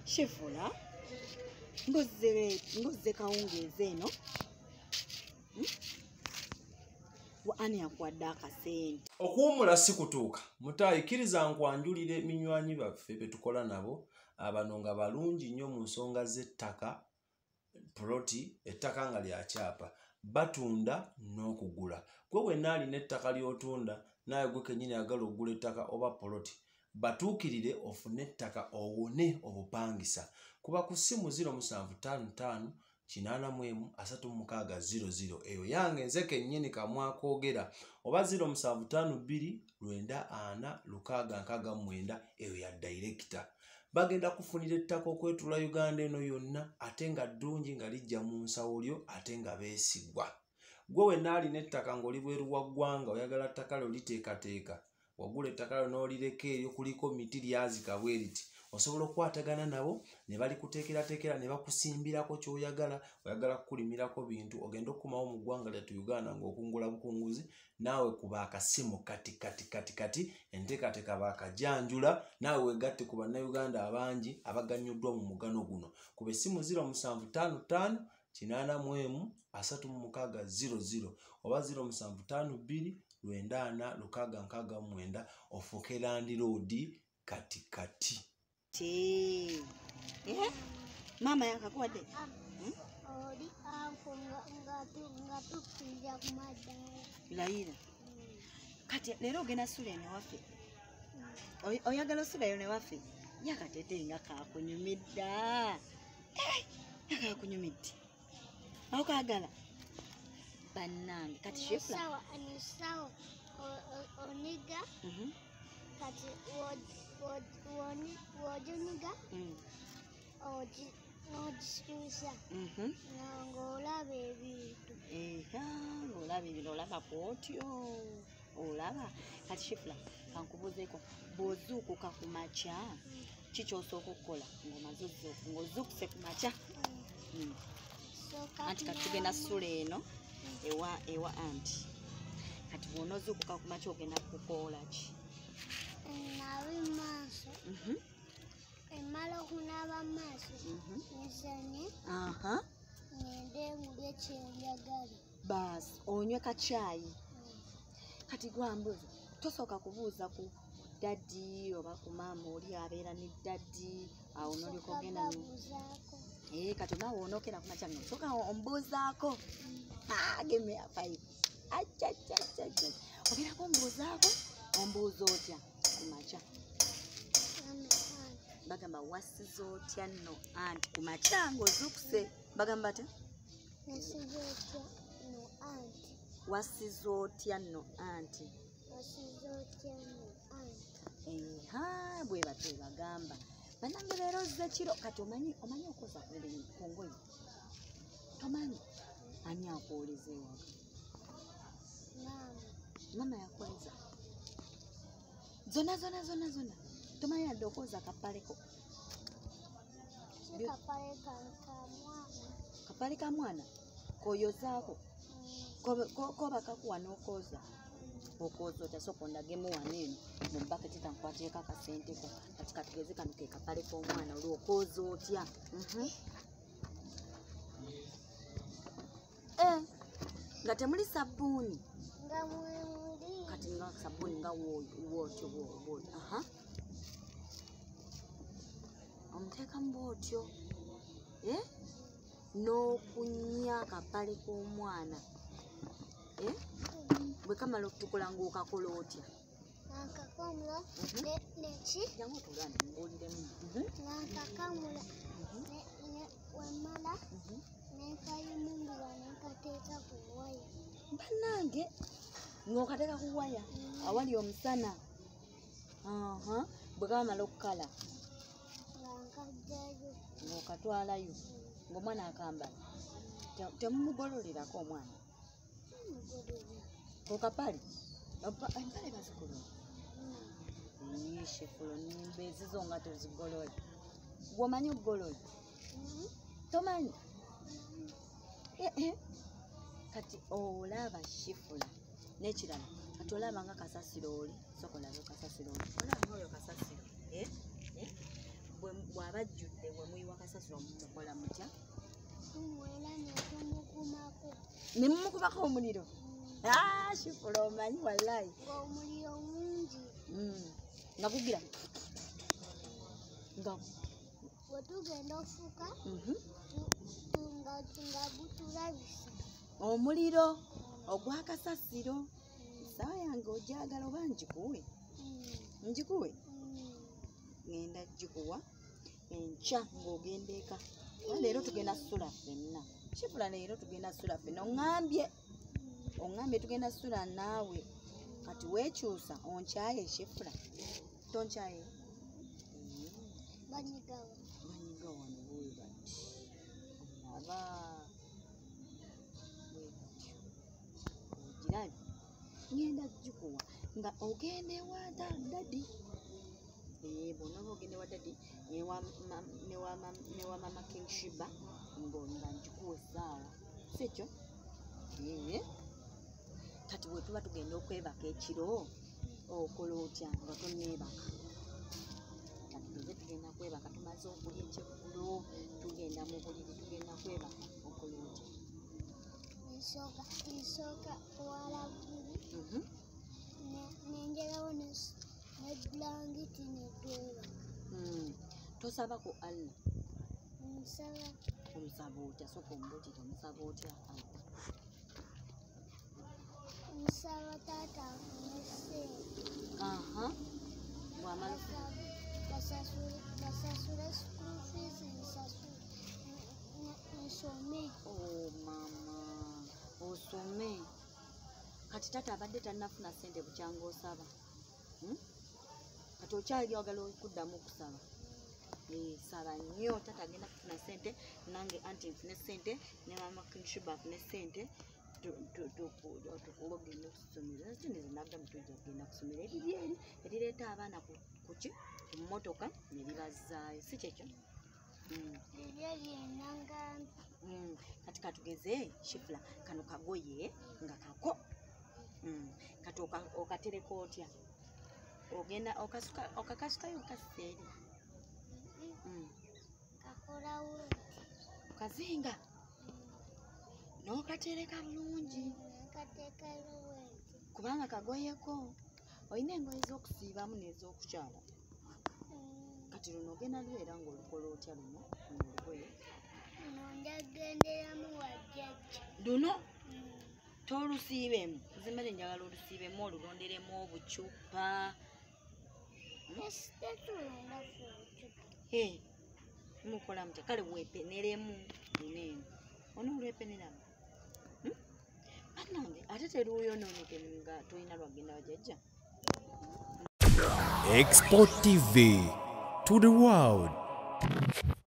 Shifula ngozze kawungeezi eno. Ani yakuwadde akasente? Okuwummula si kutuuka. Mutaayi kkiriza nkwanjulire minywanyi baffe be tukola nabo abano nga balungi nnyo mu nsonga z'ettaka, ploti, ettaka nga lya kyapa, batunda n'okugula. Gwe wenna alina ettaka ly'otunda, naawe gwe kennyini ayagala okugula ettaka oba poloti, batuukirire ofune ettaka owone obupangisa. Kuba ku ssimu 0755 81 36 00 eyo yange nze kennyini kamwakoogera, oba 0752 94 669 eyo ya director. Bagenda kufunira ettaka okwetula Uganda eno yonna, ate nga ddungi nga lijja mu nsawo lyo, ate nga beesigwa. Gwe wenna alina ettaka ng'oli bweru wa ggwanga, oyagala ttaka lyo liteekateeka, wagula ettaka lyo n'olireka eryo kuliko miti lyazika bwe riti, osobola okukwatagana nabo ne balikuteekerateekera ne bakusimbirako ky'oyagala. Oyagala kukulimirako bintu, ogenda okukomawo mu ggwanga lyattu Uganda ng'okungula bukunguzi, naawe kuba akasimu kati kati kati kati, enteekateeka baakajanjula, naawe weegatte ku bannayuganda abangi abaganyuddwa mu mugano guno. Kuba essimu 0755 81 36 00 oba 0752 94 669 ofuuke landiroodi kati kati. Mama yakakuwadde? Oli anko nga tukkirira ku maddaala. Layira. Kati leero ogenda sula eno ewaffe? Oyagala osulayo newaffe? Yakateeteeyi nga kakunyumidda. Yakakunyumidde. Awo kaagala? Bannange kati Shifula. Nisawa oniga. Kati wojoniga ogikyusa ng'olaba ebintu. Ng'olaba ebintu, olaba kwotyo, olaba. Kati Shifula kankubuuzeeko, bw'ozuukuka ku makya ki ky'osooka okukola ng'omaze ozuukuka, ng'ozuukuse ku makya? Anti kati tugenda sula eno ewa anti. Kati bw'onoozuukuka ku makya ogenda kukoola ki? Naaba maaso. Emala okunaaba maaso, nzanye ngende ngule kyenjagala. Baasi onywe kacaayi. Kati gwambuuza, tosooka kubuuza ku daddy oba ku maama oli abeera ne daddy awo n'olyoka ogenda. Kati naawe onookera ku makya ng'osooka ombuuzaako. Give me a five. Achachachacha. Ogenda kumbuuzaako, ombuuza otya ku makya? Bagamba wasiza otya nno anti ku makya ng'ozuukuse. Bagamba atya? Wasiza otya nno anti. Wasiza otya nno anti. Wasiza otya nno anti. Eha, bwe batyo bwe bagamba. Bannange leero ozze kiro. Kati omanyi okwoza ku ngoye? Tomanyi? Ani akwoleza ewaka? Maama. Maama yakwoleza? Zonna zonna zonna zonna. Tomanyi yadde okwoza akapaleko? Si kapale ka mwana. Kapale ka mwana? K'oyozaako? Koba kakuwa n'okwoza? Okwoza otya? Sooka ondagemu wano eno mu baketi kankwatireko akasenteko. Kati katugeze kano ke kapale k'omwana, olwo okwoza otya? Nga temuli sabbuuni? Nga mwemuli. Kati nga sabbuuni nga wotyo bwotyo. Omuteekamu bwotyo. N'okunya akapale k'omwana. Bwe kamala okutukula ng'okakola otya? Nkakamula neki? Jangu otugaane mbuuliremu. Nkakamula wemmala nenkayimungula nenkateeka ku waya. Bannange ng'okateeka ku waya awali omusana. Bwe kamala okukala nga nkajjayo. Ng'okatwalayo ng'omwana akambala. Temumugololerako omwana? Okapale? Empale bazigolola? Shifulo nnimba ezizo nga tozigolola. Gwe omanyi okugolola? Tomanyi? Kati olaba Shifula n'ekirala, kati olaba nga kasasiro oli, sooka olabe kasasiro oli. Olaba nga oyo kasasiro. Bw'aba ajjudde bwe muyiwa kasasiro mukola mutya? Tumuwera ne tumukumako. Ne mumukubako omuliro? Shifula omanyi wallahi. Ng'omuliro mungi. Nga gugira. Nga bwe tugenda ofuka nga gutulabisa. Omuliro ogwa kasasiro. Essaawa yange ogyagala oba ngikuwe? Ngikuwe? Ngenda gikuwa enkya ng'ogenda eka. Leero tugenda ssula ffenna. Shifula leero tugenda ssula ffenna. Oŋŋambye. Oŋŋambye tugenda ssula naawe. Kati weekyusa onkyaye Shifula. Tonkyaye? Banyigawa. Banyiga wano bwe bati. Olaba bwe batyo. Ogirabye? Ngenda gikuwa nga ogenda ewa daddy. Bw'onooba ogenda ewa daddy ne wa mama King Shiba nga ngikuwa essaawa. Si ekyo? Kati bwe tuba tugenda okwebaka ekiro okola otya nga tonneebaka? Kati tugenda kwebaka tumaze okulya ekyeggulo tugenda mu buliri tugenda kwebaka okola otya? Nsooka kuwala buliri nenjerawo ne bulangiti ne twebaka. Tosaba ku Allah? Nsaba. Omusaba otya? Sooka ombuulire omusaba otya Allah? Nsaba taata afune ssente. Bw'amala basasule school fees nsome. Oh mama, osome. Kati taata abadde tannafuna ssente bukyanga osaba. Kati okyali oyagala okuddamu okusaba. Saba nnyo taata agenda kufuna ssente nange anti nfune ssente ne mama King Shiba afune ssente tukuba ogenda okusomero. Nze nagambye tujja kugenda kusomero eriri eri erireeta abaana kuki ku mmotoka ne libazzaayo. Si kyekyo? Liryo lyenangambye. Kati katugeze Shifula kano kagoye nga kako. Kati okatereka otya? Ogenda okakasukayo okassa eri. Kakolawo. Okazinga. N'okatereka bulungi. Nkateekayo bwenti. Kubanga kagoyeko. Olina engoye ez'okusiibamu n'ez'okukyala. Kati luno ogenda lubeera ng'olukola otya luno olugoye? Luno njagenderamu wa jjajja. Luno? Tolusiibemu. Nze mbadde njagala olusiibemu olulonderemu obucupa. Tetulonda ffe obucupa. Mukola mutya? Kale weepeneremu luno eno. Onoolwepeneramu? Bannange ate teruuyonooneke nga tolina lwagenda wa jjajja. Export TV to the world.